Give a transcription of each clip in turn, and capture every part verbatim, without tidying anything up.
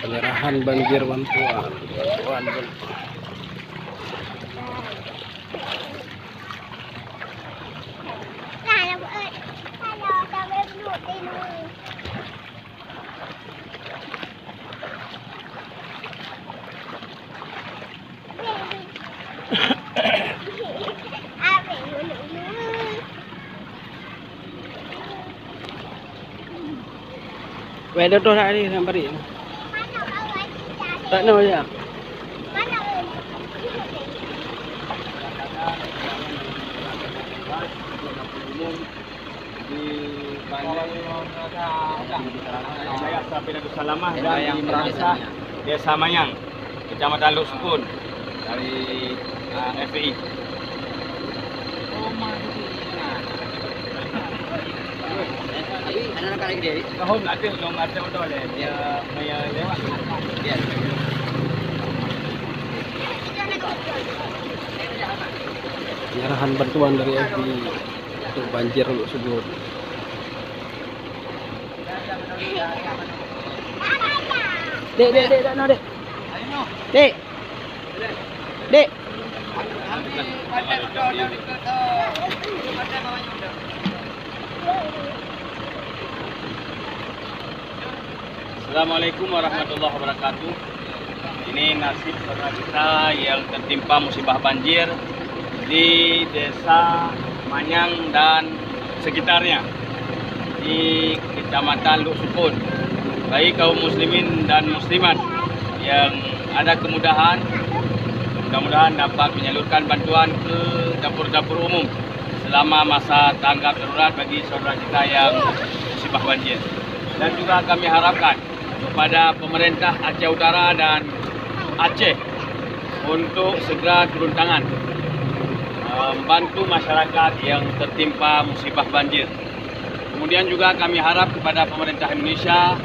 Penyerahan banjir bantuan. Bantuan, bantuan. Weh, duduk dah ni, nak beri. Tak nak, ya. Di Banjar, Salamah dan di Meransah, Desa Manyang, Kecamatan Lhoksukon, dari, ah, F P I. Tapi ada nak lagi dia? Tahun ada, belum ada betul dia. Dia maya lewat. Dia. Penyerahan bantuan dari F P I untuk banjir Lhoksukon. Dek, dek, dek, tak no, dek. Dek. Dek. Assalamualaikum warahmatullahi wabarakatuh. Ini nasib saudara kita yang tertimpa musibah banjir di Desa Manyang dan sekitarnya, di Kecamatan Lhoksukon. Bagi kaum muslimin dan muslimat yang ada kemudahan, mudah-mudahan dapat menyalurkan bantuan ke dapur-dapur umum selama masa tanggap darurat bagi saudara kita yang musibah banjir. Dan juga kami harapkan kepada pemerintah Aceh Utara dan Aceh untuk segera turun tangan, eh, membantu masyarakat yang tertimpa musibah banjir. Kemudian juga kami harap kepada pemerintah Indonesia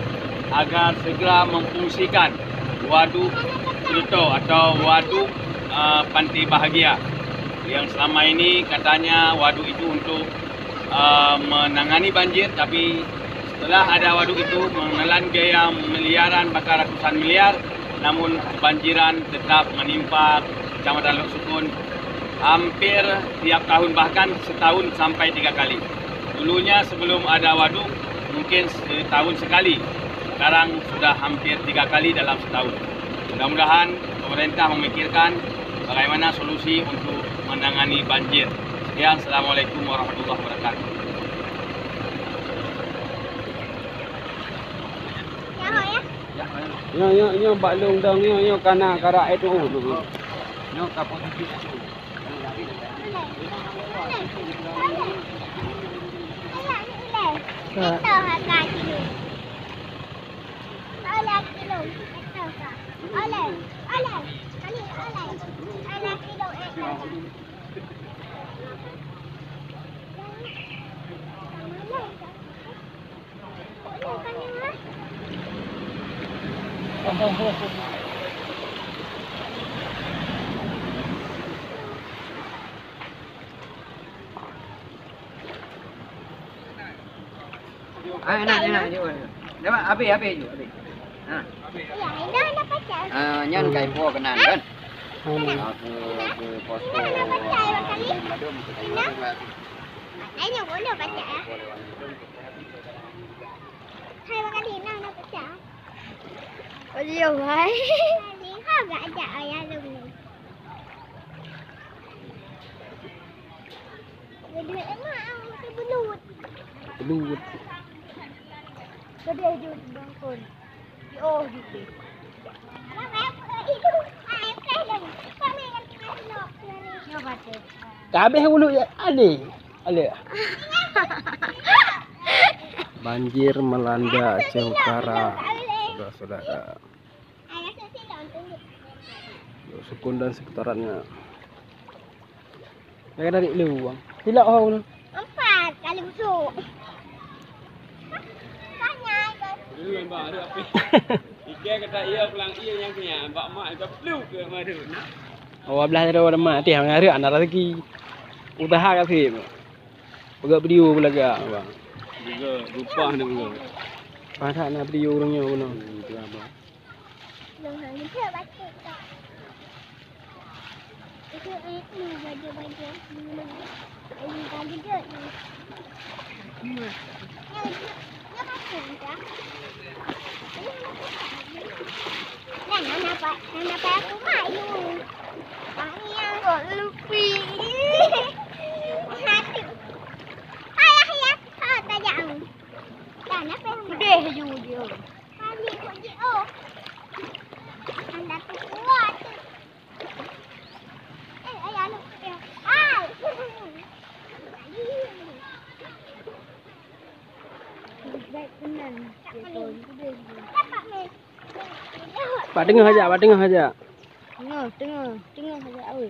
agar segera memfungsikan Waduk Kreutoe atau Waduk, eh, Panti Bahagia, yang selama ini katanya waduk itu untuk, eh, menangani banjir, tapi setelah ada waduk itu menelan biaya miliaran, bahkan ratusan miliar, namun kebanjiran tetap menimpa Kecamatan Lhoksukon hampir tiap tahun, bahkan setahun sampai tiga kali. Dulunya sebelum ada waduk, mungkin setahun sekali. Sekarang sudah hampir tiga kali dalam setahun. Mudah-mudahan pemerintah memikirkan bagaimana solusi untuk menangani banjir. Sekian, Assalamualaikum warahmatullahi wabarakatuh. Nyoe, nyoe, nyoe bak lôn dong nyoe, nyoe ka na karak itu. Nyoe ka posisi itu. Ah, enak, enak, jom. Dapat, habis, habis, jom, habis. Ha. Ah, nyan kai po keunan, kan? Hmm. Aku, aku posko. Madum, madum, madum. Aduh, hai. Tadi ha gak ajak ayah dulu. Duduk emak, ah, mesti belut. Belut. Sedih juga bangkun. Oh, gitu. Nyoba tu. Kabeh ulu ya, ale. Ale. Banjir melanda Aceh Utara. Sudah Saudara. Yôh, Sukun dan sekitarannya. Mereka dari lu, Bang. Tilak ho lu. Empat kali busuk. Tanya kan. Dulu, Bang, ada apa? Tiga kata iya, pulang iya yang punya. Bak mak itu perlu ke madu, nah? Oh, belah ada orang mak, tiap hari anak rezeki. Usaha kasih. Peugah video pun lagak, Bang. Juga, lupa ni juga. Pasak na video ureueng nyoe bunoe. Hmm, tu apa? Long hang geudeuk bacut tak? Itu, eh, ni baju-baju. Ini tak geudeuk ni. Nyoe, nyoe bacut tak? Ini hana bacut. Nah, hana pa-, hana payah kumat you. Bang Yang kok lupi. Hati. Payah ya. Ha, tajak. Dah, napa yang pedih you dia? Kali kok dia, oh. Anda tu kuat tu. Eh, ayah lu. Eh, ai. Baik tenan. Dapat ni. Bak teungoh aja, bak teungoh aja. Teungoh, teungoh, teungoh aja, oi.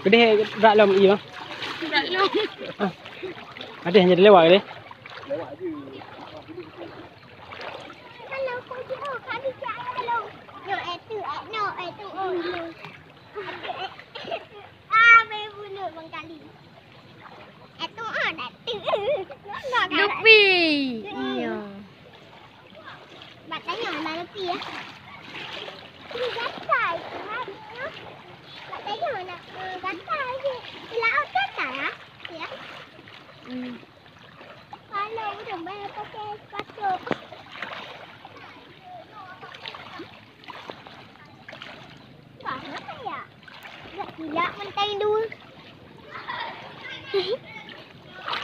Keudeh brat lom ie, Bang. Brat lom. Ah. Ada yang jadi lewat keudeh? Kalau kau jauh, kali cak lom. Yo, eh, tu, eh, no, eh, tu, oh, no. Ah, main bunuh Bang Kali. Eh, tu, ah, dah tu. Lupi. Iya. Bak tanyoe na lupi, ya. Gatai, kan? Bak tanyoe na, eh, gatai je. Di laut gatai, ya? Ya. Hmm. Kalau udah bayar pakai sepatu. Wah, kenapa ya? Gak gila mentang dua.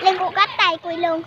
Lengkok gatai ku ilong.